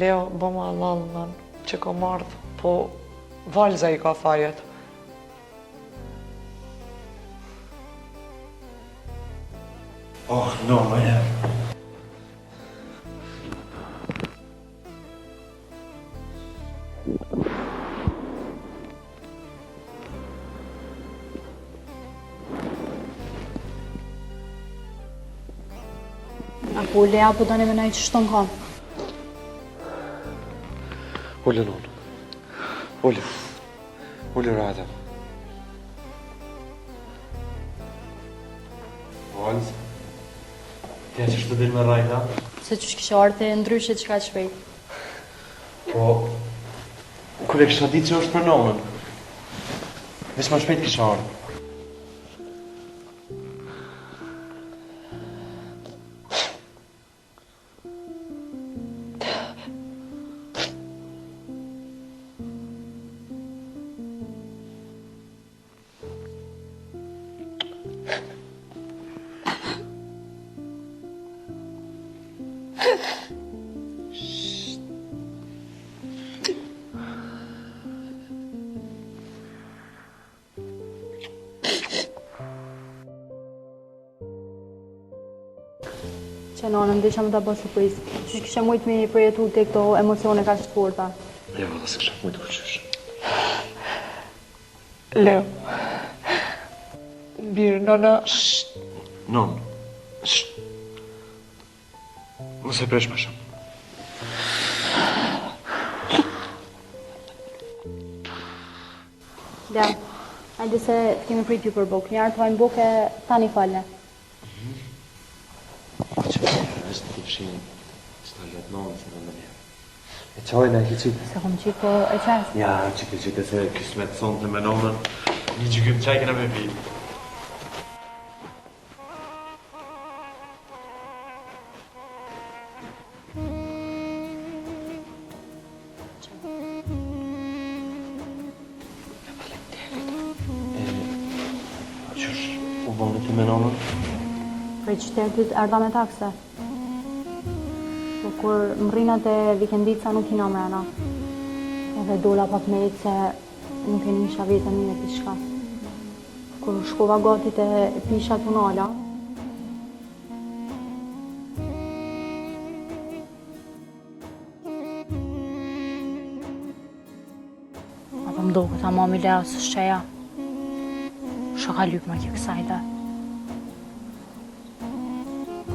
Leo, bëma hallall nën, që kom ardhë, po Valza i ka fajet. Oh, no, më A po Lea po doni me nejt qështu n'kom? Ulu nonë. Ulu. Ulu rahat. Valz. Ti a qështu del me rrajta? Se qysh kishe ardhë ndryshe që kaq shpejt? Po, kur e kisha ditë që është për nonën. Veç ma shpejt kisha ardhë. Që nonën, desha me ta bo surprizë. Qysh kishe mujtë me i përjetu ti këto emocione kaq të forta? Jo, valla s'kisha mujtë kurqysh. Leo. Bir, nëna... Shh! Nonë. Shh! Mos e prish më shumë. Leo, hajde se të kemi prit ju për bukë. Njerë të hajmë bukë e tani falne. Po që është të fshin, që ta letë nonë se në më E qajnë e ki qitë? S'e kom qitë, po e qes. Ja, qite qite se kismet sonte me nonën, një gjykim qaj kena me pi. Qysh u bone ti me nonën? Prej qytetit erdha me taksi. Po kur mrrina te vikendica nuk hina mrena. Edhe dola pak me ecë se nuk e nisha veten mirë diçka. Kur shkova gati te pisha u nala. A po m'doket, a mami Lea s'është qaja. Çka ka lypë ma kjo kësajde?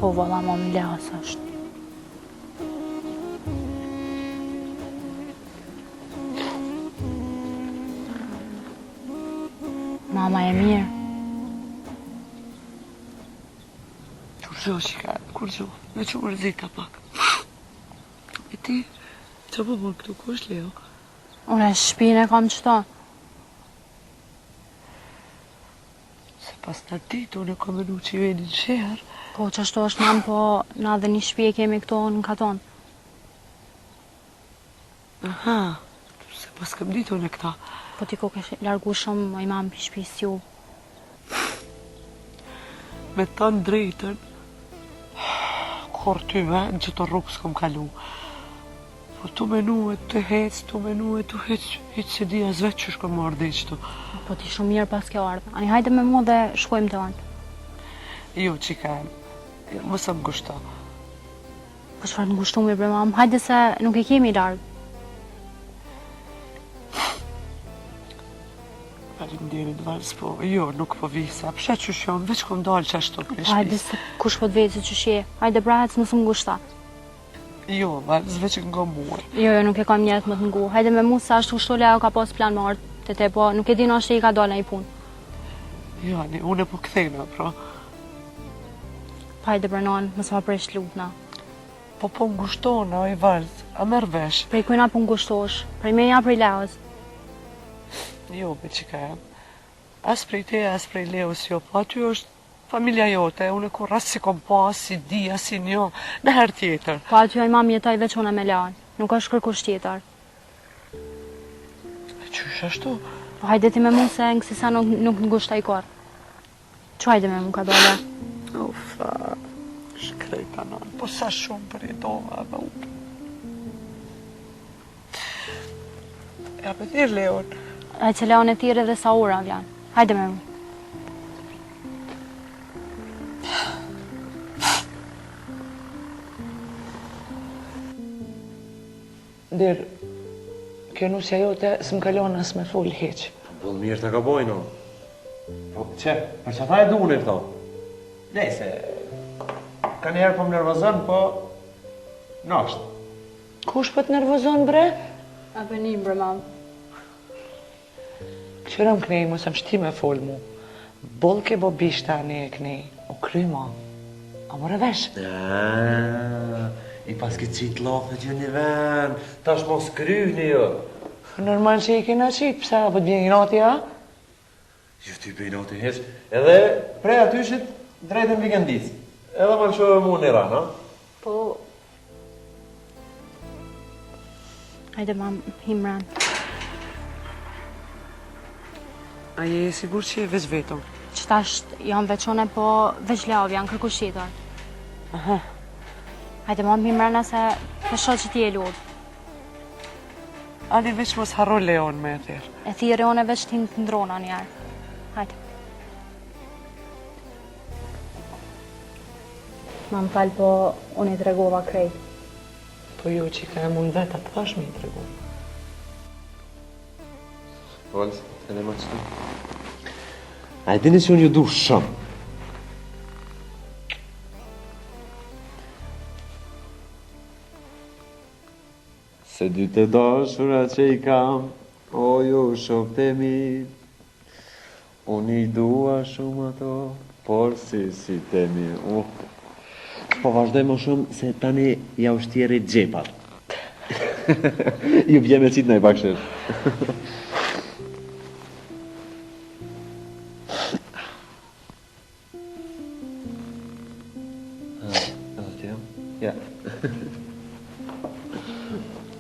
Po valla mami Lea s'është. Mama e mirë. Kurgjo çika, kurgjo, veç u mërzita pak. E ti, ça po bon këtu, ku është Leo? Unë shpinë e kam qëto. Se pas në ditë, unë e kom menu që ju jeni në sheher. Po, qashtu është mam, po na dhe një shpi e kemi këto në katon. Aha, se pas kam ditë unë këta. Po ti koke largu shumë, moj mam, pi shpisë ju. Me thanë drejtën, kurrë ty me, në qëto rrugë s'kom kalu. Po tu menu e tu hec, tu menu e tu hec, hiç s'e di as vetë qysh kom ardhë deri qëtu. Po ti shumë mirë paske ardhë. Ani hajde me mu dhe shkojmë të anë. Jo, çika, jo, mos më ngushto. Po çfarë të ngushtumi bre mam, hajde se nuk e kemi larg. Faleminderit Vals, po jo, nuk po vi se pse qysh jam, veç kom dalë qashtu prej Po hajde shtëpisë. se kush po të vetë se qysh je. Hajde pra hec mos më ngushta. Jo, Vals, veç ngo mua. Jo, jo, nuk e kam nijet me të ngu. Hajde me mu se ashtu kështu Leo ka pas plan me ardhë te te, po nuk e di nashta i ka dalë naj punë. Jo, ani, unë po kthehna, pra. Po hajde bre nonë, mos ma prish lutna. Po po ngushtona, oj Vals, a merr vesh? Prej kujna po ngushtosh? Prej meje a prej Leos? Jo, be çika jem. As prej teje, as prej Leos, jo, po aty është familja jote, unë kurrë as s'i kom pa, as s'i di, as s'i njoh, në herë tjetër. Po aty oj mam jetoj veç unë me Leon, nuk është kërkush tjetër. E qysh ashtu? Po hajde ti me mu se në kësi sa nuk, nuk ngushtoj kurrë. Që hajde me mu kadale? Uf, shkreta nënë, po sa shumë përjetova edhe unë. Ja pe thirr Leon. Hajde se Leon e thirr edhe sa ora vjen. Hajde me mu. Dir, kjo nusja jote s'më ka lon as me fol hiç. Po boll mirë ta ka bojnë, o. Po, qe, për qata e du unë këto? Nejse, ka njëherë po më nervozon, po, nashtë. Kush po të nervozon, bre? A për një bre, mam. Kqyrëm knej, mos e m'shti me fol mu. Boll ke bo bishta anej e knej, u kry ma. A more vesh? Aaaa, i paske qitë llafet jo një ven, tash mos kryhni jo. Normal që i kena qitë, pse, a po të vjen inati, a? Jo ty për inati hiç. Edhe prej atyshit drejt në Vikendic. Edhe më lëshove mu në Iran, a? Po. Hajde mam, him mrena. A je e sigurt që je veç vetëm? Qetash jam veç une, po veç Leo vjen kërkush tjetër. Aha. Hajde mam, him mrena se po shoh që ti je lodhë. Ani veç mos harro Leon me e thirr. E thirri une veç të të ndrona njëherë. Hajde. Ma më fal, po unë i tregova krejt. Po jo çika e unë vetë atë thash me i tregu. Olës, edhe më qëtu. A e dini që unë ju du shumë? Se dy të dashura që i kam, o ju shokët e mi, unë i dua shumë ato, por si si të mi, uh. Po vazhdoj më shumë se tani jau shtjerri xhepat. Ju bje me qitë naj bakshish. Edhe ti jam? Ja.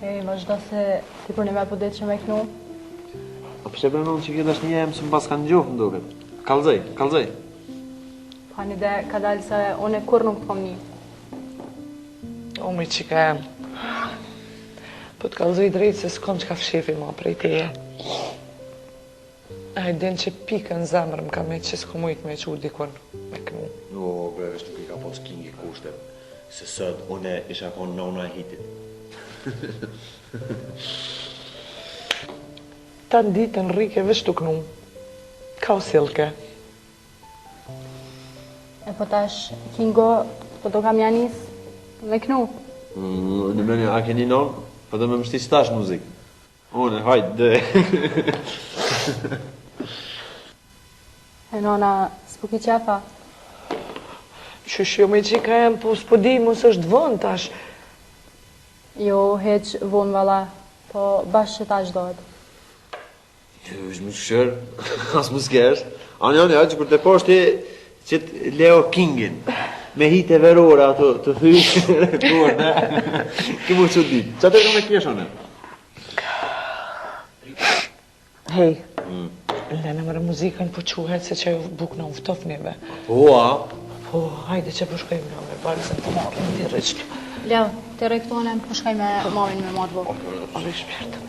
Ej, vazhdo se ti për një me po det që me knu. A pse bre nënë që kjo dashnia jem s'më paska ngju, më duket. Kallzoj, kallzoj. Pa një de, ka dalë se unë kurrë nuk të kom një. O, mi çika jem. Po të kallzoj drejt se s'kom çka fshefi ma prej teje. A e din që pikë në zemër më ka met që s'kom mujt me qu dikun me knu. O, bre, veç nuk i ka pas Kingi kushtet, se sot une isha konë nona e hitit. Tanë ditën rrike veç tu knu. Ka u sillke. E po tash, Kingo, po do kam ja nis me knu. Mm, në meni, a keni nonë? Po do me më shti qetash muzikë. Unë, hajde. E nona, s'po ki qef a? Qysh jo mi çika jem, po s'po di, mos është vonë tash. Jo, hiç vonë valla, po bash qetash dohet. Jo, është më shërë, as më s'kesh. Ani, ani, që kur të poshti qëtë Leo Kingin, me hite verore ato të thy, kur, ne, ki mu që ditë. Që atë e me kesh, one? Hej, mm. lene more muzikën po quhet se që ajo bukë në uftof neve. Po, a? Po, hajde që po shkojmë në me balëzën të marrim të rriqë. Leo, të rrektone, po shkoj me mamin me marrë bukë. Ore, shpirt.